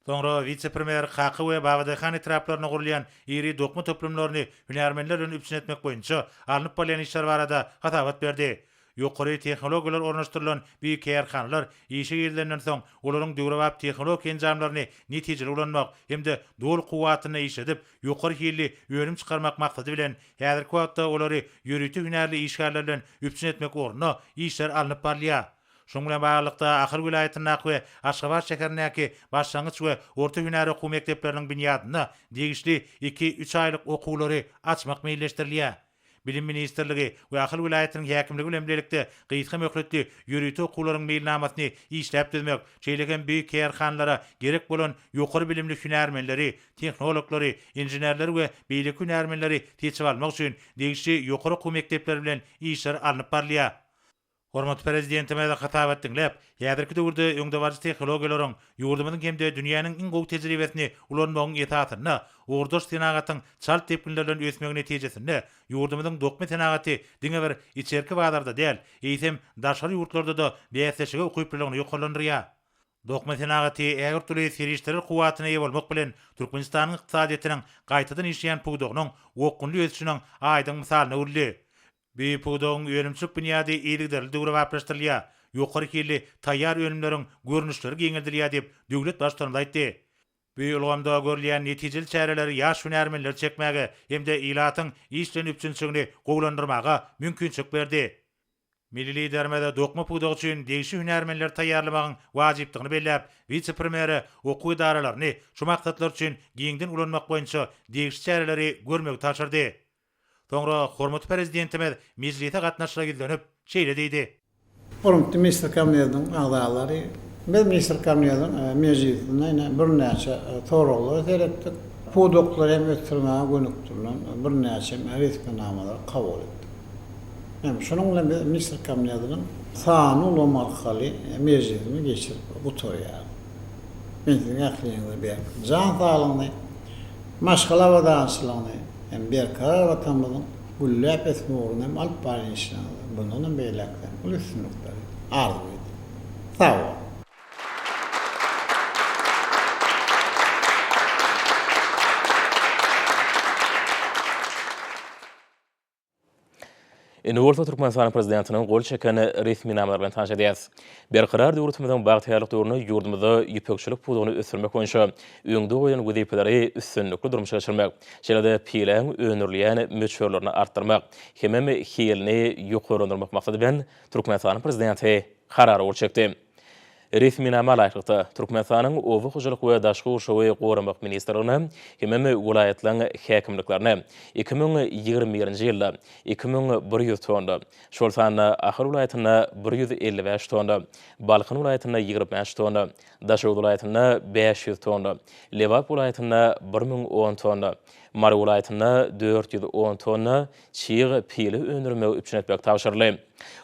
Soňra wise-premýer Kaka we Babadaýhan etraplarynda gurulýan iri dokma toplumlaryny hünärmenler bilen üpjün etmek boýunça alnyp barylýan işler barada hasabat berdi. Ýokary tehnologiýalar ornaşdyrylan bu kärhanalar işe girizilenden soň, olaryň döwrebap tehnologik enjamlaryny netijeli ulanmak hem-de doly kuwwatynda işledip, ýokary hilli önüm çykarmak maksady bilen, häzirki wagtda olary ýörite hünärli işgärler bilen üpjün etmek ugrunda işler alnyp barylýar. Şunuň bilen baglylykda, Ahal welaýatyndaky we Aşgabat şäherindäki başlangyç we orta hünär okuw mekdepleriniň binýadynda degişli iki-üç aýlyk okuwlary açmak meýilleşdirilýär. Bilim ministrligi we Ahal welaýatynyň häkimligi bilen bilelikde gysga möhletli ýörite okuwlaryň meýilnamasyny işläp düzmek, şeýle hem bu kärhanalara gerek bolan ýokary bilimli hünärmenleri, tehnologlary, inženerleri we beýleki hünärmenleri seçip almak üçin degişli ýokary okuw mekdepleri bilen işler alnyp barylýar. Hormatly Prezidentimiz hasabat diňläp, häzirki döwürde öňdebaryjy tehnologiýalaryň, ýurdumyzyň hem-de dünýäniň iň gowy tejribesini ulanmagyň esasynda ugurdaş senagatyň çalt depginler bilen ösmegi netijesinde ýurdumyzyň dokma senagaty diňe bir içerki bazarda däl, eýsem, daşary ýurtlarda-da bäsleşige ukyplylygyny ýokarlandyrýar. Dokma senagaty ägirt uly serişdeler kuwwatyna eýe bolmak bilen, Türkmenistanyň ykdysadyýetiniň gaýtadan işleýän pudagynyň okgunly ösüşiniň aýdyň mysalyna öwrüldi. Bu pudagyň önümçilik binýady yzygiderli döwrebaplaşdyrylýar, ýokary hilli taýýar önümleriň görnüşleri giňeldilýär diýip, döwlet Baştutanymyz aýtdy. Bu ulgamda görülýän netijeli çäreler ýaş hünärmenleri çekmäge hem-de ilatyň iş bilen üpjünçiligini gowulandyrmaga mümkinçilik berdi. Milli Liderimiz dokma pudagy üçin degişli hünärmenleri taýýarlamagyň wajypdygyny belläp, wise-premýere okuw edaralaryny şu maksatlar üçin giňden ulanmak boýunça degişli çäreleri görmegi tabşyrdy. Soňra hormatly Prezidentimiz mejlise gatnaşyja ýüzlenip, şeýle diýdi. Hormatly Ministr Kabinetiniň agzalary, biz Ministr Kabinetiniň mejlisinde ine birnäçe soraglara seretdik. Pudaklary hem ösdürmäge gönükdirilen birnäçe resminamalary kabul etdik. Hem şunuň bilen biz Ministr Kabinetiniň sanly ulgam arkaly mejlisini geçirip gutarýarys. Men siziň ähliňize berk jan saglygyny, maşgala abadançylygyny hem berkarar Watanymyzyň gülläp ösmegi ugrunda hem alyp barýan işleriňizde mundan hem beýläk-de uly üstünlikleri arzuw edýän. Sag boluň! Indi bolsa Türkmenistanyň Prezidentiniň gol çeken resminamalary bilen tanyş edýäris. Berkarar döwletimiziň bagtyýarlyk döwründe ýurdumyzda ýüpekçilik pudagyny ösdürmek boýunça öňde goýlan wezipeleri üstünlikli durmuşa geçirmek, şeýle-de piläň öndürilýän möçberlerini artdyrmak hemem hilini ýokarlandyrmak maksady bilen Türkmenistanyň Prezidenti Karara gol çekdi. Resminama laýyklykda, Türkmenistanyň Oba hojalyk we daşky gurşawy goramak ministrligine hemem welaýatlaryň häkimliklerine 2021-nji ýylda 2100 tonna, şol sanda Ahal welaýatynda 155 tonna, Balkan welaýatynda 25 tonna, Daşoguz welaýatynda 500 tonna, Lebap welaýatynda 1010 tonna, Mary welaýatynda 410 tonna çig pile öndürmegi üpjün etmek tabşyryldy.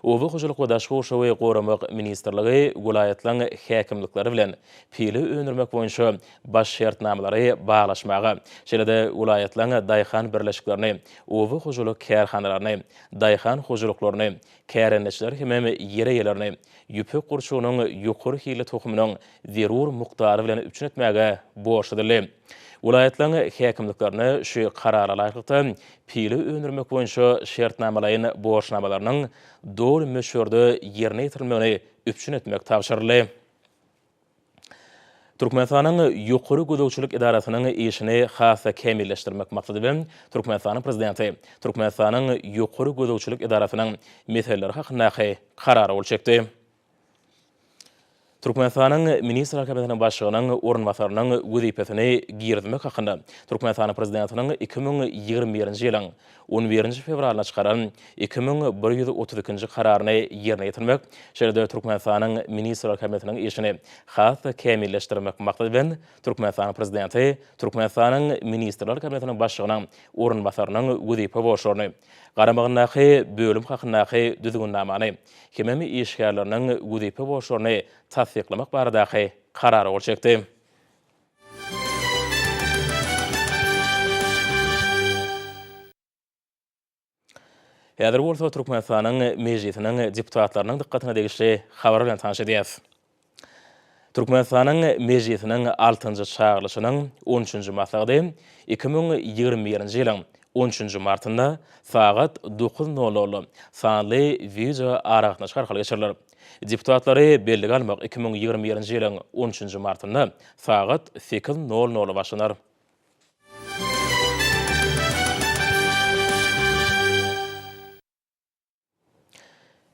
Oba hojalyk we daşky gurşawy goramak ministrligi welaýatlaryň häkimlikleri bilen pile öndürmek boýunça baş şertnamalary baglaşmaga, şeýle-de welaýatlaryň daýhan birleşiklerini, oba hojalyk kärhanalaryny, daýhan hojalyklaryny, kärendeçileri hemem ýer eýelerini ýüpek gurçugynyň ýokary hilli tohumynyň zerur mukdary bilen üpjün etmäge borçly edildi. Welaýatlaryň häkimliklerine şu Karara laýyklykda pile öndürmek boýunça şertnamalaýyn borçnamalarynyň doly möçberde ýerine ýetirilmegini üpjün etmek tabşyryldy. Türkmenistanyň Ýokary gözegçilik edarasynyň işini has-da kämilleşdirmek maksady bilen, Türkmenistanyň Prezidenti Türkmenistanyň Ýokary gözegçilik edarasynyň meseleleri hakyndaky Karara gol çekdi. Türkmenistanyň Ministrler Kabinetiniň Başlygynyň orunbasarynyň wezipesini girizmek hakynda Türkmenistanyň Prezidentiniň 2021-nji ýylyň on birinji fewralynda çykaran 2132-nji Kararyny ýerine ýetirmek, şeýle-de Türkmenistanyň Ministrler Kabinetiniň işini has-da kämilleşdirmek maksady bilen Türkmenistanyň Prezidenti Türkmenistanyň Ministrler Kabinetiniň Başlygynyň orunbasarynyň wezipe borçlaryny garamagyndaky bölüm hakyndaky Düzgünnamany hemem işgärleriniň wezipe borçlaryny tassyklamak baradaky Karara gol çekdi. Häzir bolsa Türkmenistanyň Mejlisiniň deputatlarynyň dykgatyna degişli habar bilen tanyş edýäris. Türkmenistanyň Mejlisiniň altynjy çagyrylyşynyň on üçünji maslahaty 2021-nji ýylyň on üçünji martynda sagat dokuz nol nolda sanly wideo aragatnaşyk arkaly geçiriler. Deputatlary bellige almak 2021-nji ýylyň on üçünji martynda sagat sekiz nol nolda başlanar.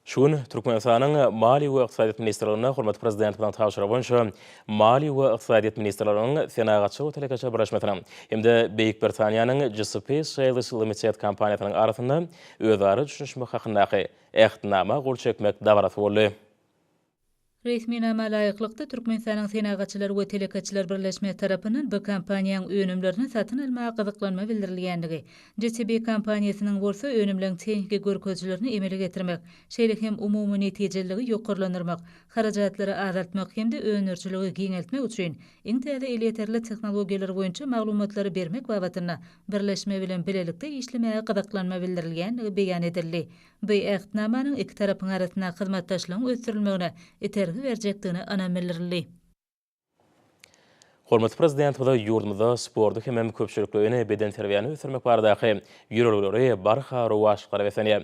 Şu gün Türkmenistanyň Maliýe we ykdysadyýet ministrliginde hormatly Prezidentimiziň tabşyrygy boýunça Maliýe we ykdysadyýet ministrliginiň Senagatçy we telekeçiler birleşmesiniň hem-de Beýik Britaniýanyň GCP Sales Limited kompaniýasynyň arasynda özara düşünişmek hakyndaky Ähtnama gol çekmek dabarasy boldy. Resminama laýyklykda, Türkmenistanyň Senagatçylar we telekeçiler birleşmesi tarapyndan bu kompaniýaň önümlerini satyn almaga gyzyklanma bildirilýändigi, GTB kompaniýasynyň bolsa önümleň tehniki görkezijilerini emele getirmek, şeýle hem umumy netijeliligi ýokarlandyrmak, harajatlary azaltmak hem-de öndürijiligi giňeltmek üçin iň täze elýeterli tehnologiýalar boýunça maglumatlary bermek babatynda birleşme bilen bilelikde işlemäge gyzyklanma bildirilýändigi beýan edildi. Bu Ähtnamanyň iki tarapyň arasyndaky hyzmatdaşlygyň ösdürilmegine itergi berjekdigine ynam bildirildi. Hormatly Prezidentimiz ýurdumyzda sporty hemem köpçülikleýin bedenterbiýäni ösdürmek baradaky ýörelgeleri barha rowaçlyklara beslenýär.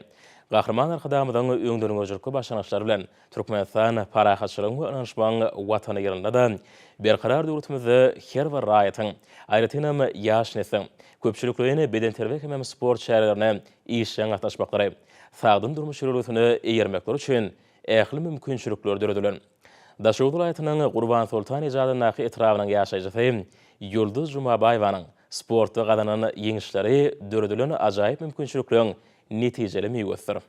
Gahryman Arkadagymyzyň öňdengörüjilikli başlangyçlary bilen Türkmenistan parahatçylygyň we ynanyşmagyň Watany ýylynda-da Berkarar döwletimizde her bir raýatyň, aýratynam, ýaş nesliň köpçülikleýin bedenterbiýe hemem sport çärelerine işjeň gatnaşmaklary, sagdyn durmuş ýörelgesine eýermekleri üçin ähli mümkinçilikler döredilen. Daşoguz welaýatynyň Gurbansoltan eje adyndaky etrabynyň ýaşaýjysy Ýulduz Jumabaýewanyň sportda gazanan ýeňişleri döredilen ajaýyp mümkinçilikleriň netijeli miwesidir.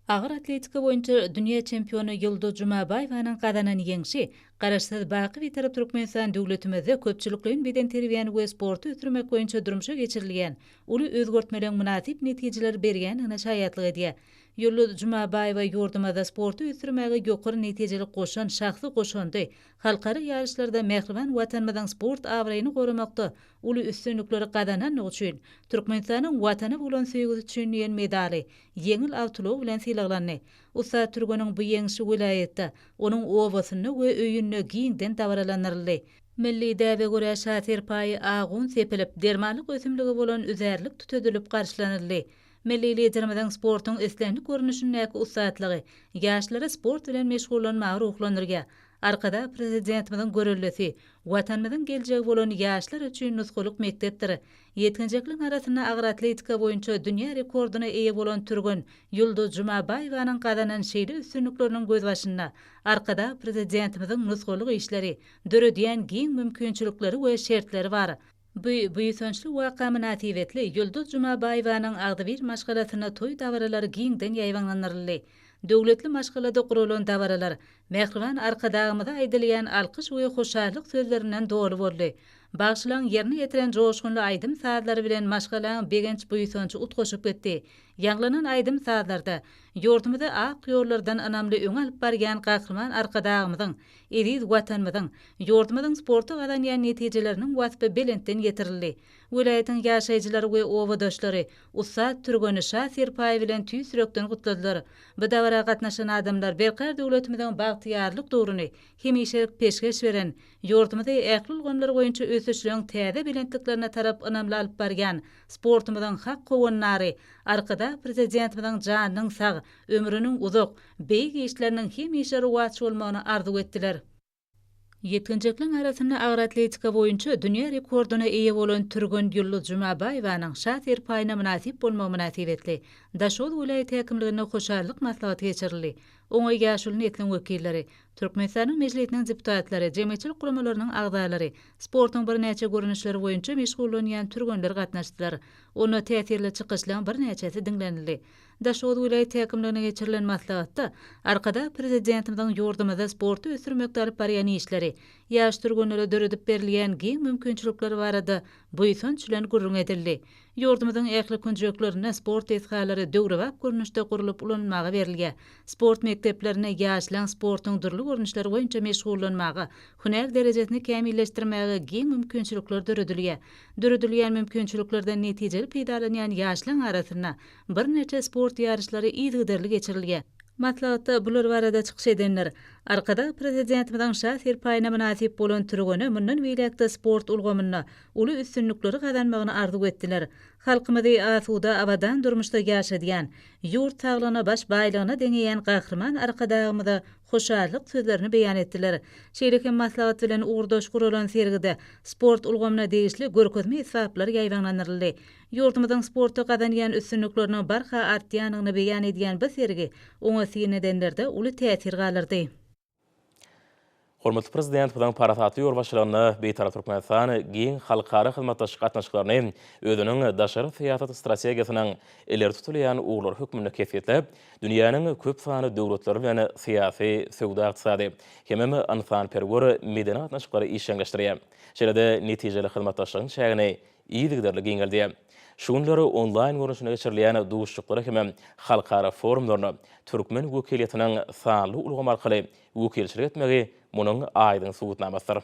Agyr atletika boýunça dünýä çempiony Ýulduz Jumabaýewanyň gazanan ýeňşi Garaşsyz, baky Bitarap Türkmenistan döwletimizde köpçülikleýin bedenterbiýäni we sporty ösdürmek boýunça durmuşa geçirilýän uly özgertmeleriň mynasyp netijeleri berýändigine şaýatlyk edýär. Ýulduz Jumabaýewa ýurdumyzda sporty ösdürmäge ýokary netijeli goşan şahsy goşandy, halkara ýaryşlarda mähriban Watanymyzyň sport abraýyny goramakda uly üstünlikleri gazanandygy üçin Türkmenistanyň Watana bolan söýgüsi üçin diýen medaly, ýeňil awtoulag bilen sylaglandy. Ussat türgeniň bu ýeňşi welaýatda, onuň obasynda we öýünde giňden dabaralandyryldy. Milli däbe görä şa serpaýy agun sepilip, dermanlyk ösümligi bolan üzärlik tütedilip garşylanyldy. Milli Liderimiziň sportuň islendik görnüşindäki ussatlygy ýaşlary sport bilen meşgullanmaga ruhlandyrýar. Arkadag Prezidentimiziň göreldesi Watanymyzyň geljegi bolan ýaşlar üçin nusgalyk mekdepdir. Ýetginjekligiň arasynda agyr atletika boýunça dünýä rekordyna eýe bolan türgen Ýulduz Jumabaýewanyň gazanan şeýle üstünlikleriniň gözbaşynda Arkadag Prezidentimiziň nusgalyk işleri, döredýän giň mümkinçilikleri we şertleri bar. Bu buýsançly waka mynasybetli Ýulduz Jumabaýewanyň agzybir maşgalasynda toý dabaralary giňden ýaýbaňlandyryldy. Döwletli maşgalada guralan dabaralar mähriban Arkadagymyza aýdylýan alkyş we hoşallyk sözlerinden doly boldy. Bagşylaryň ýerine ýetiren joşgunly aýdym-sazlary bilen maşgalaň begenç-buýsanjy utgaşyp gitdi. Ýaňlanan aýdym-sazlarda ýurdumyzy ak ýollardan ynamly öňe alyp barýan Gahryman Arkadagymyzyň, eziz Watanymyzyň, ýurdumyzyň sportda gazanýan netijeleriniň waspy belentden ýetirildi. Welaýatyň ýaşaýjylary we obadaşlary ussat türgeni Şa serpaýy bilen tüýs ýürekden gutladylar. Bu dabara gatnaşan adamlar Berkarar döwletimiziň bagtyýarlyk döwrüni hemişelik peşgeş beren, ýurdumyzy ähli ulgamlar boýunça ösüşleň täze belentliklerine tarap ynamly alyp barýan sportumyzyň hak howandary Arkadag Prezidentimiziň janynyň sag, ömrüniň uzak, beýik işleriniň hemişe rowaç bolmagyny arzuw etdiler. Ýetginjekleň arasynda agyr atletika boýunça dünýä rekordyna eýe bolan türgen Ýulduz Jumabaýewanyň şa serpaýyna mynasyp bolmagy mynasybetli Daşoguz welaýat häkimliginde hoşallyk maslahaty geçirildi. Oňa ýaşuly nesliň wekilleri, Türkmenistanyň Mejlisiniň deputatlary, jemgyýetçilik guramalarynyň agzalary, sportuň birnäçe görnüşleri boýunça meşgullanýan türgenler gatnaşdylar. Onda täsirli çykyşlaryň birnäçesi diňlenildi. Daşoguz welaýat häkimliginde geçirilen maslahatda Arkadag Prezidentimiziň ýurdumyzda sporty ösdürmekde alyp barýan işleri, ýaş türgenlere döredip berilýän giň mümkinçilikler barada buýsanç bilen gürrüň edildi. Ýurdumyzyň ähli künjeklerinde sport desgalary döwrebap görnüşde gurlup ulanylmaga berilýär. Sport mekdeplerinde ýaşlaryň sportuň dürli görnüşleri boýunça meşgullanmaga, hünär derejesini kämilleşdirmäge giň mümkinçilikler döredilýär. Döredilýän mümkinçiliklerden netijeli peýdalanýan ýaşlaryň arasynda birnäçe sport ýaryşlary yzygiderli geçirilýär. Maslahatda bular barada çykyş edenler, Arkadag Prezidentimiziň Şa serpaýyna mynasyp bolan türgene mundan beýläk-de sport ulgamynda uly üstünlikleri gazanmagyny arzuw etdiler. Halkymyzy asuda, abadan durmuşda ýaşadýan, ýurt saglygyny baş baýlygyna deňeýän Gahryman Arkadagymyza hoşallyk sözlerini beýan etdiler. Şeýle hem maslahat bilen ugurdaş guralan sergide sport ulgamyna degişli görkezme esbaplar ýaýbaňlandyryldy. Ýurdumyzyň sportda gazanýan üstünlikleriniň barha artýandygyny beýan edýän bu sergi oňa syn edenlerde uly täsir galdyrdy. Hormatly Prezidentimiziň parasatly ýolbaşçylygynda Bitarap Türkmenistan giň halkara hyzmatdaşlyk gatnaşyklaryny özüniň daşary syýasat strategiýasynyň ileri tutulýan ugurlary hökmünde kesgitläp, dünýäniň köp sanly döwletleri bilen syýasy, söwda-ykdysady hemem ynsanperwer medeni gatnaşyklary işjeňleşdirýär. Şeýle-de netijeli hyzmatdaşlygyň çägini yzygiderli giňeldýär. Şu günler onlaýn görnüşinde geçirilýän duşuşyklara hemem halkara forumlaryna türkmen wekiliýetiniň sanly ulgam arkaly wekilçilik etmegi munuň aýdyň subutnamasydyr.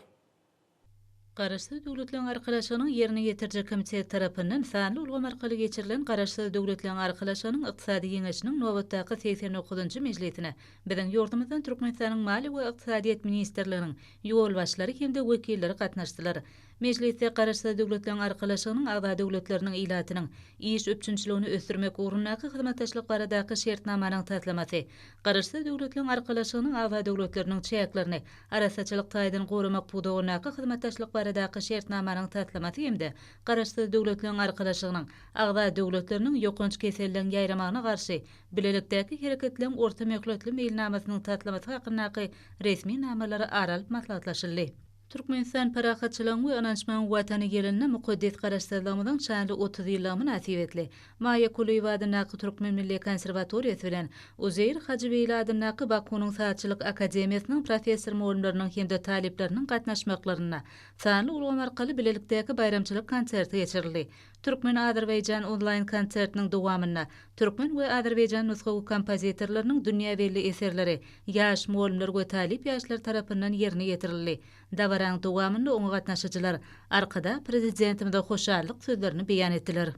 Garaşsyz Döwletleriň Arkalaşygynyň Ýerine ýetiriji komiteti tarapyndan sanly ulgam arkaly geçirilen Garaşsyz Döwletleriň Arkalaşygynyň Ykdysady Geňeşiniň nobatdaky 89-njy mejlisine biziň ýurdumyzdan Türkmenistanyň Maliýe we ykdysadyýet ministrliginiň ýolbaşçylary hem-de wekilleri gatnaşdylar. Mejlisde Garaşsyz Döwletleriň Arkalaşygynyň agza döwletleriniň ilatynyň iş üpjünçiligini ösdürmek ugrundaky hyzmatdaşlyk baradaky Şertnamanyň taslamasy, Garaşsyz Döwletleriň Arkalaşygynyň agza döwletleriniň çäklerini arassaçylyk taýdan goramak pudagyndaky hyzmatdaşlyk baradaky Şertnamanyň taslamasy hem-de Garaşsyz Döwletleriň Arkalaşygynyň agza döwletleriniň ýokanç keselleriň ýaýramagyna garşy bilelikdäki hereketleriň orta möhletli meýilnamasynyň taslamasy hakyndaky resminamalary ara alyp maslahatlaşyldy. Türkmenistan parahatçylygyň we ynanyşmagyň Watany ýylynda mukaddes Garaşsyzlygymyzyň şanly 30 ýyllygy mynasybetli Maýa Kulyýewa adyndaky Türkmen milli konserwatoriýasy bilen Uzeýir Hajybeýli adyndaky Bakunyň sazçylyk akademiýasynyň professor-mugallymlarynyň hem-de talyplarynyň gatnaşmaklarynda sanly ulgam arkaly bilelikdäki baýramçylyk konserti geçirildi. Türkmen-azerbaýjan onlaýn konsertiniň dowamynda türkmen we azerbaýjan nusgawy kompozitorlarynyň dünýä belli eserleri ýaş mugallymlar we talyp ýaşlar tarapyndan ýerine ýetirildi. Dabaraň dowamynda oňa gatnaşyjylar Arkadag Prezidentimize hoşallyk sözlerini beýan etdiler.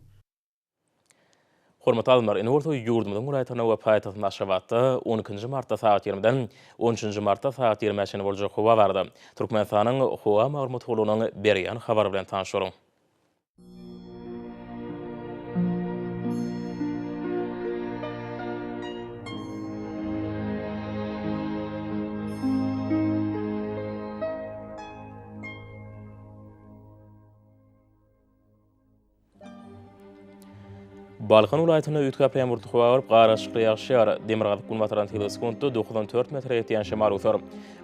Hormatly alymlar, indi bolsa ýurdumyzyň welaýatlarynda we paýtagtymyz Aşgabatda on ikinji martda sagat ýigrimiden on üçünji martda sagat ýigrimä çenli boljak howa barada Türkmenistanyň Howa maglumat gullugynyň berýän habary bilen tanyş boluň. Balkan welaýatynda üýtgäp ýagmurly howa bolup, garyşykly ýagyş ýagar. Demirgazyk-günbatardan tizligi sekuntda 94 metre ýetýän şemal öwser.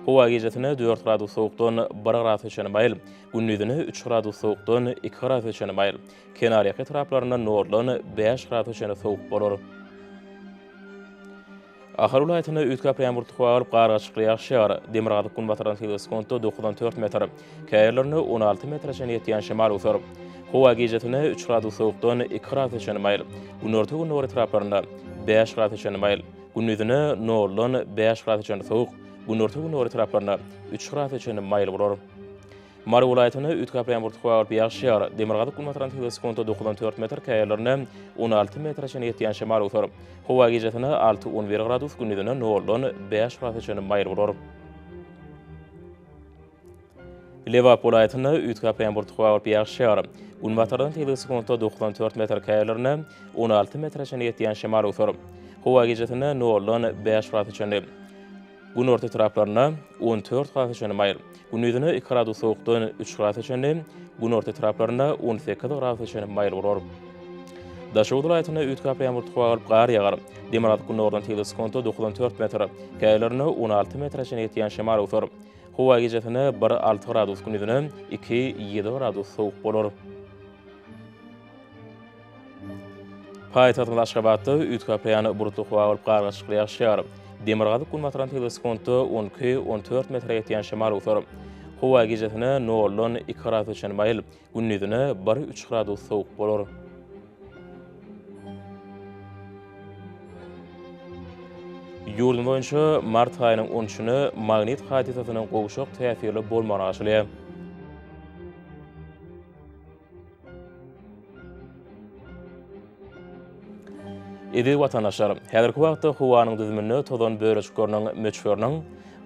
Howa gijesine 4 gradus sowukdan 1 gradusa çenli maýyl, gündizine 3 gradus sowukdan 2 gradusa çenli maýyl, kenarýaka etraplarynda noldan 5 gradusa çenli sowuk bolar. Ahal welaýatynda üýtgäp ýagmurly howa bolup, gar-gaçykly ýagyş ýagar. Demirgazyk-günbatardan tizligi sekuntda 94 metr, käýerlerinde 16 metre çenli ýetýän şemal öwser. Howa gijesine üç gradus sowukdan iki gradusa çenli maýyl, günorta-gündogar etraplarynda bäş gradusa çenli maýyl, gündizine noldan bäş gradusa çenli sowuk, günorta-gündogar etraplarynda üç gradusa çenli maýyl bolar. Mary welaýatynda üýtgäp ýagmurly howa bolup, ýagyş ýagar. Demirgazyk-günbatardan tizligi sekuntda 94 metr, käýerlerinde 16 metre çenli ýetýän şemal öwser. Howa gijesine alty, 11 gradus, gündizine noldan bäş gradusa çenli maýyl bolar. Lebap welaýatynda üýtgäp ýagmurly howa bolup, ýagyş ýagar. Günbatardan tizligi sekuntda 94 metr, käýerlerinde 16 metre çenli ýetýän şemal öwser. Howa gijesine noldan bäş gradusa çenli. Günorta etraplarynda 14 grasa çenli maýyl. Gündizine 2 gradus sowukdan 3 grasa çenli, günorta etraplarynda 18 grasa çenli maýyl bolar. Daşoguz welaýatynda üýtgäp ýagmurly howa bolup, gar ýagar. Demirgazyk-gündogardan tizligi sekuntda 94 metr, käýerlerinde 16 metre çenli ýetýän şemal öwser. Howa gijesine bir 6 gradus, gündizine 2 7 gradus sowuk bolar. Paýtagtymyz Aşgabatda üýtgäp-ýan bulutly howa bolup, gar-gaçykly ýagyş ýagar. Demirgazyk-günbatardan tizligi sekuntda 12, 14 metre ýetýän şemal öwser. Howa gijesine noldan iki gradusa çenli maýyl, gündizine bir, üç gradus sowuk bolar. Ýurdumyz boýunça mart aýynyň on üçüne magnit hadysasynyň gowşak täsirli bolmagyna garaşylýar. Eziz watandaşlar, häzirki wagtda howanyň düzüminde tozan bölejikleriniň möçberiniň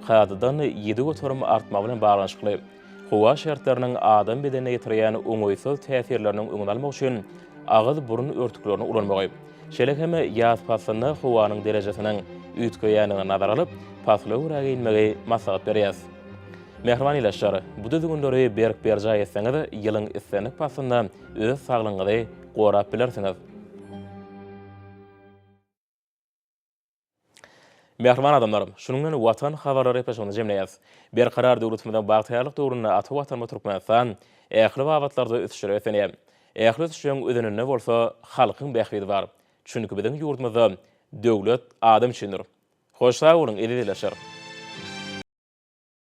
kadadan 7% artmagy bilen baglanyşykly howa şertleriniň adam bedenine ýetirýän oňaýsyz täsirleriniň öňüni almak üçin agyz-burun örtüklerini ulanmagy, şeýle hem ýaz paslynda howanyň derejesiniň üýtgeýändigini nazara alyp, pasla görä geýinmegi maslahat berýäris. Mähriban ilaçlar, bu düzgünleri berk berjaý etseňiz, ýylyň islendik paslynda öz saglygyňyzy gorap bilersiňiz. Mähriban adamlar, şunuň bilen Watan habarlary gepleşigimizi jemleýäris. Berkarar döwletimiziň bagtyýarlyk döwründe ata Watanymyz Türkmenistan ähli babatlarda ösüşlere beslenýär. Ähli ösüşleriň özeninde bolsa halkyň bähbidi bar. Çünki biziň ýurdumyzda döwlet adam üçindir. Hoş sag boluň, eziz ildeşler!